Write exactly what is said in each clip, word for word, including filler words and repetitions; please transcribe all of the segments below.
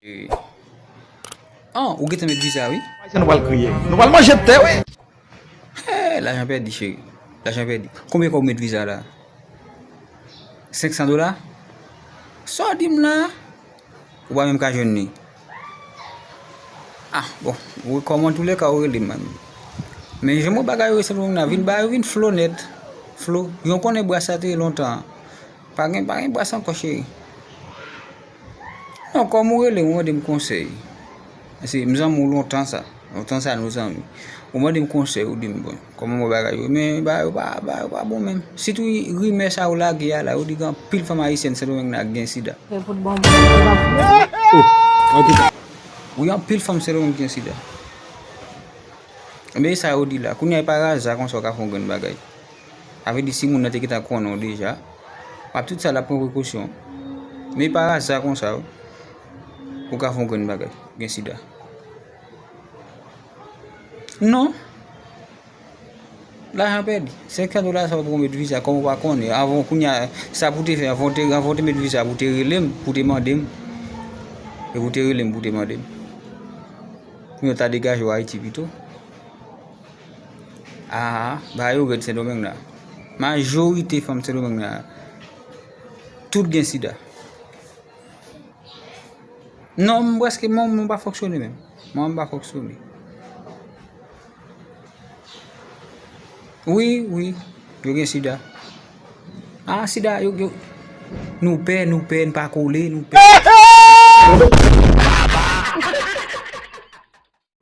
An, ou gentan met viza, wi. Ayisyen, nou pral kriye. Nou pral manje tè, wi. Hey, lajan pèdi, cheri. Lajan pèdi. Konbyen kòb ou met viza la? Senk san dola? Sa w di m la? Ou pa menm ka jwenn li. Ah, bon. Ou kòman toulèka ou rele m, man. Men jan mwen bagay yo rese long la, vin ba yo vin flo nèt. Flo. Yon konnen bras sa te lontan. Pa gen, pa gen bras ankò, cheri. Non, kòm ou rele m, ou mande m konsèy. Paske m zanmi w lontan sa. Lontan sa nou zanmi. Ou mande m konsèy, ou di m, bon, kòman mwen bagay yo. Men bagay yo pa, bagay yo pa bon menm. Sitou rimè sa yo lage a la, yo di gen anpil fanm ayisyèn Sendomeng nan k gen sida. Wi, anpil fanm Sendomeng gen sida. Men sa yo di la. Kounye a, e pa aza konsa w ka fè yon grenn bagay. Sa vle di si moun nan te gentan konnen w deja, w ap tout sa l ap pran prekosyon. Men pa aza konsa, ou ka fè yon grenn bagay, gen sida. Non. Lajan pèdi. Senk san dola sa w pou met viza, kòm ou pa konnen. Avan, kounye a, sa pou te fè, avan w te, avan w te met viza, pou te rele m, pou te mande m. E pou te rele m, pou te mande m. Pou yo ta degaje w Ayiti pito. Ah, bagay yo rèd Sendomeng la. Majorite fanm Sendomeng la, tout gen sida. Non, m prèske, manman m pa fonksyone menm. Manman m pa fonksyone. Wi, wi, yo gen sida. Ah, sida, yo, yo, nou pè, nou pè, n pa kole, nou pè.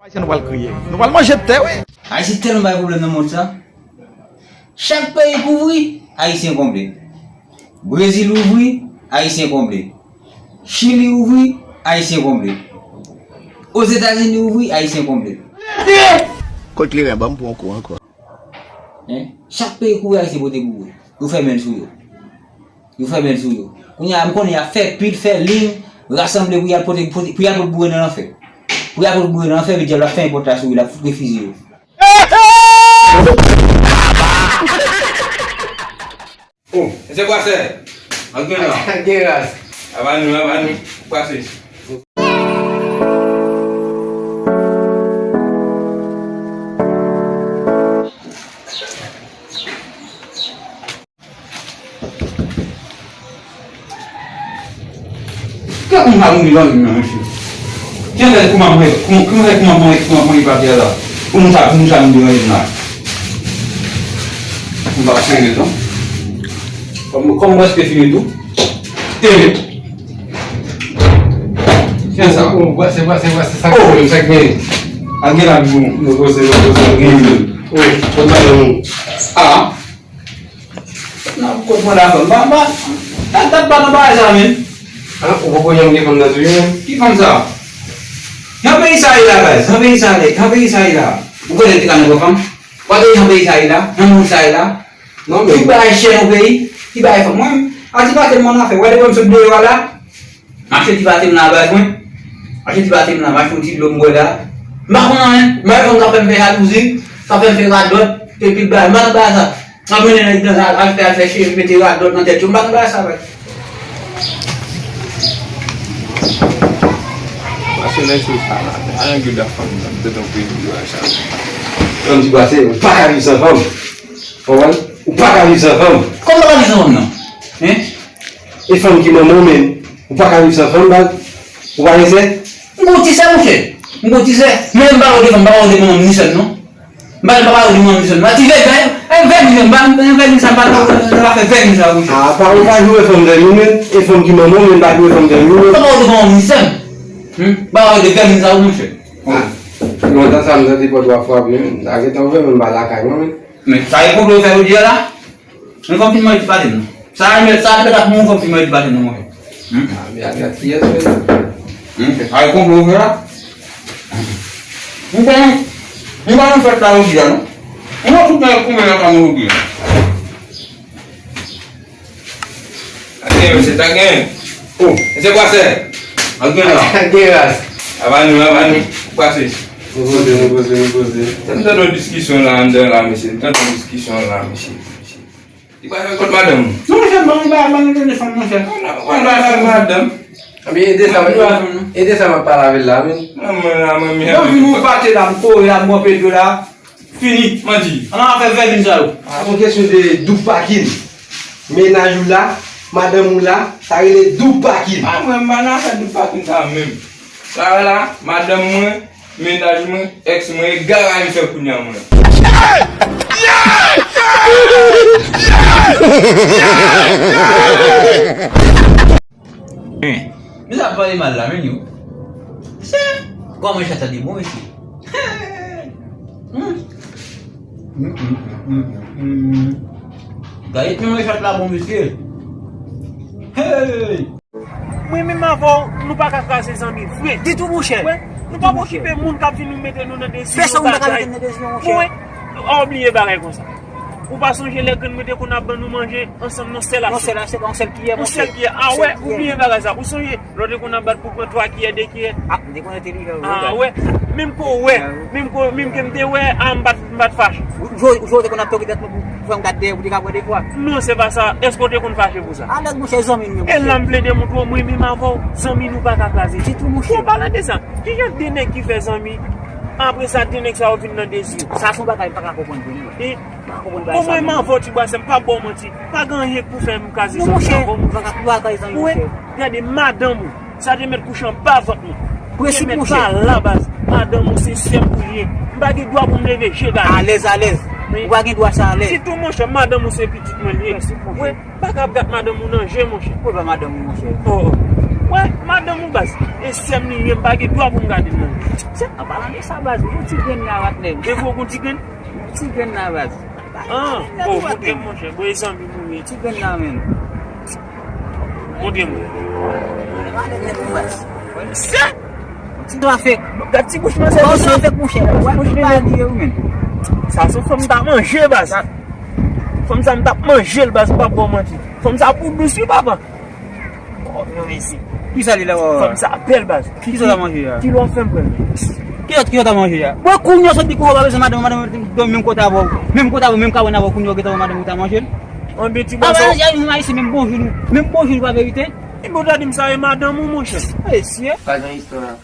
Ayisyen, nou pral kriye. Nou pral manje tè, wi. Ayisyen tèlman bay pwoblèm nan mond sa. Chak peyi k ouvri, Ayisyen konble. Brezil ouvri, Ayisyen konble. Chili ouvri, Ayisyen konble. Ozetazini ouvri, Ayisyen konble. Kot kleren, ban m pran yon kou ankò. Hein? Chak peyi k ouvri, Ayisyen pote boure. Yo fèmen l sou yo. Yo fèmen l sou yo. Kounye a, m konnen y ap fè pit, fè liy, rasanble pou y al pote, pote, pou y al pot boure nan lanfè. Pou y al pot boure nan lanfè, epi dyab la fèmen pòt la sou yo, l ap fout refize yo. Oh, mesye Kwasè, antre la. Gen ras. Aba nou, aba nou. Pase. Kèk moun pa mouri nan ri nan, mesye. Kiyès kòman mwen, kòman, kòman mwen, kòman mwen, kòman mwen pa tè la? Pou moun sa, pou moun sa nou deranje la. M pa sere non. Kòm, kòm mwen prèske fini tou. E kiyès sa? Oh, oh, se, se, se, se sa k gen, sa k gen. Al gen la nou. Nou poze, nou poze, nou gen. Oh, kot madanm ou? Ah. Nan kot mwen la fanm. Ba, ba, dat, dat pa nan bagay sa menm. Ah, ou poko janm gen fanm nan tou menm? Ki fanm sa? Jan peyi sa ye la, guys. Jan peyi sa ye, jan peyi sa ye la. Ou konnen te ka nan fanm? Ou pa konnen jan peyi sa ye la? Jan moun sa ye la? Non, men. Tout bagay chè nan peyi. Ki bagay fanm? Mwen, a ti pase m nan afè. Ou wè depi m sot deyò a la? M achte ti pate m nan baz mwen. M achte ti pate m nan, m achte yon ti dlo m bwè la. M pa konn anyen. M pa konn sa fè m fè jalouzi, sa fè m fè radòt, epi bagay. M pa nan bagay sa. M ap mennen nèg nan al, al fè, al fè cheve, mete radòt nan tèt yo. M pa nan bagay sa, baz. Pase lè sou sa la. Ayen gid ap fanm nan, tèt an peyi yo a sa. Fanm ti pase, ou pa ka viv san fanm. Konprann? Ou pa ka viv san fanm. Kòman ou pa ka viv san fanm nan? Hein? E fanm ki manman w menm? Ou pa ka viv san fanm, baz? Ou pa gen sè? M gon ti sè, monchè. M gon ti sè. Men m pa pale de fanm, m pa pale de manman m ni sè m, non. M pa, m pa pale de manman m ni sè m. A ti vègè, e vègè, m pa, e vègè sa, m pa nan afè vègè sa, monchè. A, pa, ou pa jwe fanm vègè, menm. E fanm ki manman w menm pa jwe fanm vègè, menm. M pa pale de manman m ni sè m. Hmm? M pa pale de vègè sa, monchè. A, lontan sa, m tande pòt w ap frape, menm. M ta gentan ouvè, menm m pa lakay mwen, menm. Men sa e konplo yo fè jodi a la? Mwen fò m fin manje ti pate m non. Sa a, sa a, pèt ap moun fò m fin manje ti pate m non, monchè. Hmm? A, men a gad kiyès menm. Hmm? Sa e konplo yo fè la? Mwen pa, mwen pa nan fèt la jodi a non. Mwen tout nan konbyen nan ka mwen jodi a. Atè, mesye, ta gen. Oh, mesye Kwasè. Antre la. Gen ras. Aba nou, aba nou. Pase. Nou poze, nou poze, nou poze. M tande yon diskisyon la anndan la, mesye. M tande yon diskisyon la, mesye. Li pa fè kont madanm ou. Non, monchè, m pa, m pa, m pa nan telefòn, monchè. Ou pa nan madanm. Anben, e de sa, e de sa m ap pale avè l la, wi. Mwen, mwen, mwen, mwen. Nan vin ou pate la, m kore la, m pran Pedro la. Fini. Manti. An nan afè vèmin sa yo. A, yon kesyon de double parking. Mennaj ou la, madanm ou la, sa rele double parking. A, mwen, m pa nan afè double parking sa menm. Sa la, madanm mwen, mennaj mwen, èks mwen, e garay m fè kounye a mwen. Hein. Misye ap pale mal la, men yo. Se kòman chat la te bon, mesye. Hmm. Hmm, hmm, hmm, hmm, hmm. Gade kòman chat la bon, mesye. Hey! Mwen menm avè w, nou pa ka kraze zanmi vre. Ditou, monchè. Wè, nou pa okipe moun k ap vin nou mete nou nan dezi. Pèsonn pa ka mete n nan dezi, monchè. Wè, ou bliye bagay konsa. Ou pa sonje lè grann mwen te konn ap ban nou manje ansanm nan sèl asyèt? Nan sèl asyèt, nan sèl kiyè, monchè. Nan sèl kiyè. A wè, ou bliye bagay sa. Ou sonje lè w te konn ap bat pou pran twa kiyè, de kiyè? A, m te konn entelijan, wi. A wè, menm ke w wè, menm ke, menm ke m te wè, a, m pa t, m pa t fache. Ou, ou, ou te konn ap toke tèt mwen pou fè m gad dèyè, pou te ka pran de fwa. Non, se pa sa. Èske w te konn fache pou sa? Alèz, monchè, zanmi nou ye, monchè. E la m vle demontre w, mwen menm avè w, zanmi nou pa ka kraze. Ditou, monchè. Bon, palan de sa, kijan de nèg ki fè zanmi, apre sa, de nèg sa yo vin nan dezi w? Sa se yon bagay m pa ka konprann vre, non. E pa konprann bagay sa, kòman m avè w, ti bwasè, m pa ba w manti. Pa gen anyen k pou fè m kraze zanmi avè w, monchè. Wè, gade madanm ou. Sa te mèt kouche anba vant mwen. Prensip, monchè. Te mèt pa la, baz. Madanm ou se sè m ou ye. M pa gen dwa pou m leve je gade. Alèz, alèz. Wi. Ou pa gen dwa sa, alèz. Sitou, monchè, madanm ou se pitit mwen li ye. Prensip, monchè. Wè, m pa ka ap gad madanm ou nan je, monchè. Ou pa madanm ou, monchè. Oh. Wè, madanm ou, baz. E sè m li ye, m pa gen dwa pou m gade l nan je. Se, an palan de sa, baz, yon ti grenn la, patnè. Depi w gon ti grenn? Yon ti grenn la, baz. Ah, oh, montre m, monchè. Bon, e zanmi m ou ye. Ti grenn la, menm. Montre m. Se! Ti trafik. Gad ti bouch manzè. Ti trafik, monchè. Wè, bouch li pa li, wi, menm. Sa se fanm ta manje, baz. Fanm sa m t ap manje l, baz, m p ap ba w manti. Fanm sa pou dous, wi, papa. Oh, non, men si. Kisa li la, wè? Fanm sa bèl, baz. Kisa w ta manje a? Ki lè w fè m pran? Kisa, kisa w ta manje a? Bon, kounye a w sot di kou w pa bezwen madanm, madanm w menm kote avè w. Menm kote avè w, menm kabann avè w, kounye a w gentan wè madanm ou ta manje l. Anben ti bòs. A, ayisyen, nou ayisyen, menm bonjou nou. Menm bonjou nou pa verite. Epi w ta di m sa e madanm ou, monchè. Mesye. Pa gen istwa.